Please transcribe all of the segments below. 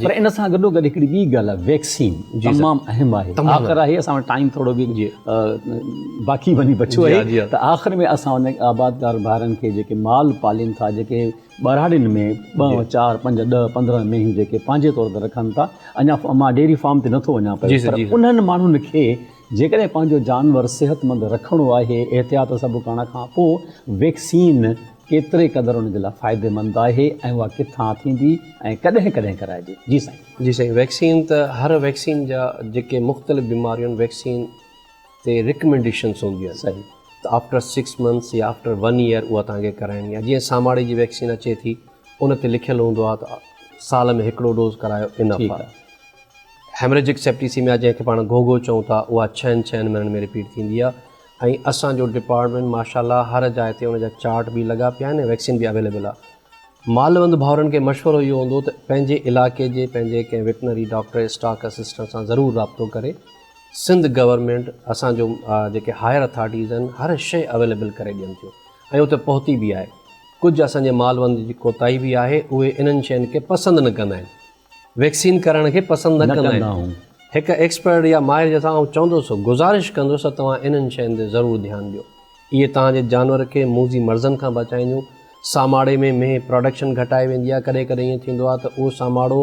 پر ان سان گڏو گڏ هڪڙي ٻي ڳالهه آهي ويڪسين تمام اهم آهي آخر آهي اسان وٽ ٽائيم ٿورو به باقي وڃي بچيو آهي ته آخر ۾ اسان ان آبادگار ڀائرن کي جيڪي مال پالين ٿا جيڪي ٻهراڙين ۾ ٻه چار پنج ڏهه 15 مينهيون جيڪي پنهنجي طور تي رکن ٿا اڃا مان ڊيري فارم تي نٿو وڃان پيو پر انهن ماڻهن کي جيڪڏهن پنهنجو جانور صحتمند رکڻو آهي احتياط سڀ ڪرڻ کان پوء ويڪسين ڪيتري قدر ان جي لاء فائديمند آهي ۽ اها ڪٿان ٿيندي ۽ ڪڏهن ڪڏهن ڪرائجي؟ جي سائين. جي سائين ويڪسين ته هر ويڪسين جا جيڪي مختلف بيماريون آهن ويڪسين تي ريڪمينڊيشنس هونديون آهن صحيح. ته آفٽر 6 منٿس يا آفٽر 1 ايئر اها توهان کي ڪرائڻي آهي جيئن ساماڙي جي ويڪسين اچي ٿي ان تي لکيل هوندو آهي ته سال ۾ هڪڙو ڊوز ڪرايو انف ٺيڪ آهي. آهي. هيمريجڪ سيپٽيسيميا جنهن کي پاڻ گهوگهو چئون ٿا اها ڇهن ڇهن مهينن ۾ رپيٽ ٿيندي آهي ۽ اسان جو ڊپارٽمينٽ ماشاء الله هر جاء تي ان جا چارٽ به لڳا پيا آهن ۽ ويڪسين به اويليبل آهي مالوند ڀائرن کي مشورو اهو هوندو ته پنهنجي علائقي جي پنهنجي ڪنهن وٽنري ڊاڪٽر اسٽاڪ اسسٽنٽ سان ضرور رابطو ڪري سنڌ گورنمينٽ اسان جو جيڪي هائر اٿارٽيز آهن هر شيء اويليبل ڪري ڏين ٿيون ۽ اتي پهتي به آهي ڪجهه اسان جي مالوند جي ڪوتاهي به آهي اهي انهن شين کي پسند نه ڪندا آهن ويڪسين ڪرائڻ کي پسند نه ڪندا آهن. هڪ ايڪسپرٽ يا ماهر جي سان آئون چوندس، گذارش ڪندس ته توهان انهن شين تي ضرور ڌيان ڏيو. اهي توهان جي جانور کي موذي مرضن کان بچائينديون. ساماڙي ۾ مينهن پراڊڪشن گهٽائي ويندي آهي. ڪڏهن ڪڏهن ائين ٿيندو آهي ته اهو ساماڙو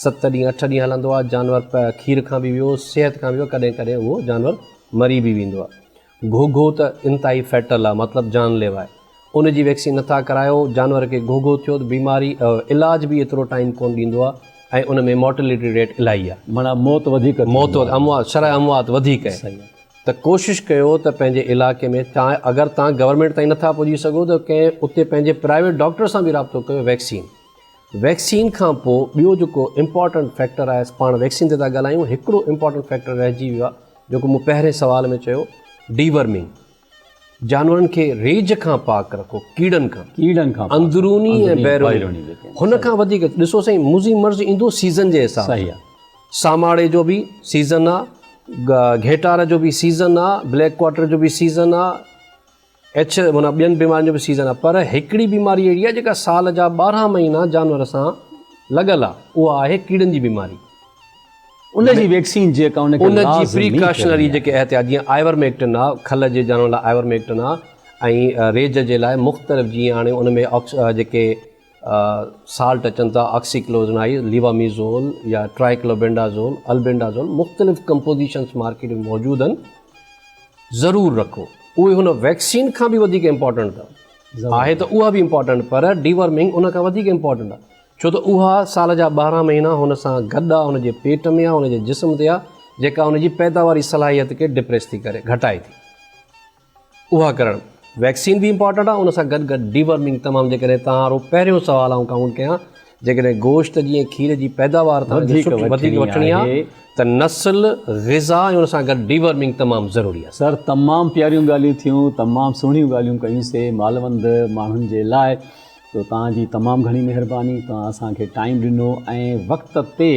ست ڏينهن اٺ ڏينهن هلندو آهي، جانور کير کان به ويو، صحت کان به ويو، ڪڏهن ڪڏهن اهو جانور مري به ويندو آهي. گهوگهو ته انتهائي فيٽل آ مطلب جان ليوا آهي ان جي ويڪسين نٿا ڪرايو جانور کي گهوگهو ٿيو ته بيماري علاج به ايترو ٽائيم ڪون ڏيندو آ ۽ ان ۾ مورٽلٽي ريٽ الاهي آ معنيٰ موت وڌيڪ ٿيندو موت اموات شرح اموات وڌيڪ آهي ته ڪوشش ڪيو ته پنهنجي علائقي ۾ تان اگر تان گورنمينٽ تائين نٿا پڄي سگهو ته ڪنهن اتي پنهنجي پرائيويٽ ڊاڪٽر سان به رابطو ڪيو ويڪسين ويڪسين کان پوء ٻيو جيڪو امپارٽنٽ فيڪٽر آهي پاڻ ويڪسين تي ٿا ڳالهايون هڪڙو امپارٽنٽ فيڪٽر رهجي ويو آ جيڪو مون پهرين سوال ۾ چيو ڊي ورمنگ جانورن کي ريج کان پاڪ رکو ڪيڙن کان ڪيڙن کان اندروني ۽ بيروني هن کان وڌيڪ ڏسو سائين موذي مرض ايندو سيزن جي حساب صحيح ساماڙي جو به سيزن آ گهيٽار جو به سيزن آ بليڪ ڪوارٽر جو به سيزن آ ايڇ معنيٰ ٻين بيمارين جو به سيزن آهي پر هڪڙي بيماري اهڙي آهي جيڪا سال جا 12 مهينا جانور سان لڳل آهي اها آهي ڪيڙن جي بيماري. ان جي ويڪسين جيڪا ان کي ان جي پريڪاشنري جيڪي احتياط جيئن آئيورميڪٽن آهي کل جي جانورن لاء آئيورميڪٽن آهي ۽ ريج جي لاء مختلف جيئن هاڻي ان ۾ جيڪي سالٽ اچن ٿا آڪسيڪلوزنائي ليواميزول يا ٽرائيڪلوبينڊازول البينڊازول مختلف ڪمپوزيشنس مارڪيٽ ۾ موجود آهن ضرور رکو اهي هن ويڪسين کان به وڌيڪ امپارٽنٽ اٿو آهي ته اها به امپارٽنٽ پر ڊيورمنگ ان کان وڌيڪ امپارٽنٽ آهي ڇو ته اها سال جا 12 مهينا هن سان گڏ آهي هن جي پيٽ ۾ آهي هن جي جسم تي آهي جيڪا هن جي پيداواري صلاحيت کي ڊپريس ٿي ڪري گهٽائي ٿي اها ڪرڻ ويڪسين به امپارٽنٽ آهي ان سان گڏ گڏ ڊيورمنگ تمام جيڪڏهن توهان رو پهريون سوال آئون ڪائونٽ ڪيان جيڪڏهن گوشت جي ۽ کير جي پيداوار توهان کي سٺي وڌيڪ وٺڻي آهي ته نسل، غذا ۽ ان سان گڏ ڊيورمنگ تمام ضروري آهي. سر تمام پياريون ڳالهيون ٿيون تمام سهڻيون ڳالهيون ڪيون سي مالوند ماڻهن جي لاء تو توهان جي تمام گهڻي مهرباني توهان اسان کي ٽائيم ڏنو ۽ وقت تي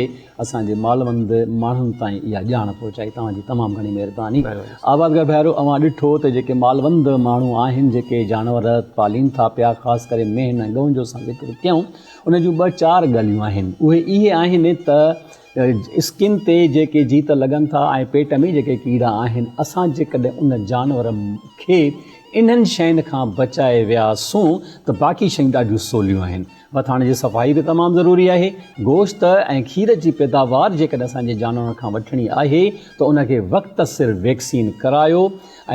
اسان جي مالوند ماڻهن تائين اها ڄاڻ پهچائي توهان جي تمام گهڻي مهرباني آبادگار ڀائرو اوهان ڏٺو ته جيڪي مالوند ماڻهو آهن جيڪي جانور پالين ٿا پيا خاص ڪري مينهن ۽ ڳئون جو اسان ذڪر ڪيون ان جون ٻه چار ڳالهيون آهن اهي اهي آهن ته اسڪن تي جيڪي جيت لڳن ٿا ۽ پيٽ ۾ جيڪي ڪيڙا آهن اسان جيڪڏهن ان جانور کي انهن شين کان بچائي وياسون ته باقي شيون ڏاڍيون سوليون آهن وٿاڻ جي صفائي به تمام ضروري آهي. گوشت ۽ کير جي پيداوار جيڪڏهن اسان جي جانورن کان وٺڻي آهي ته ان کي وقت سر ويڪسين ڪرايو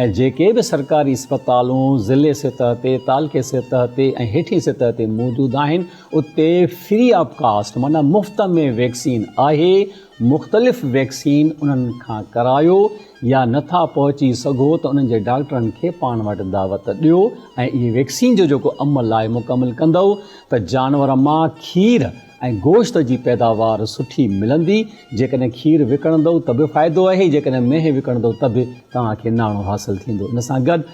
۽ جيڪي به سرڪاري اسپتالون ضلعي سطح تي، تعلقي سطح تي ۽ هيٺين سطح تي موجود آهن اتي فري آف ڪاسٽ معنيٰ مفت ۾ ويڪسين آهي مختلف ويڪسين انهن کان ڪرايو يا نه ٿا پهچي سگهو ته انهن جي ڊاڪٽرن کي پاڻ وٽ دعوت ڏيو ۽ اهي ويڪسين جو جيڪو عمل آهي مڪمل ڪندؤ ته جانور مان کير ۽ گوشت جي پيداوار سٺي ملندي جيڪڏهن کير وڪڻندؤ ته به فائدو آهي جيڪڏهن مينهن وڪڻندؤ ته به توهان کي ناڻو حاصل ٿيندو ان سان گڏ.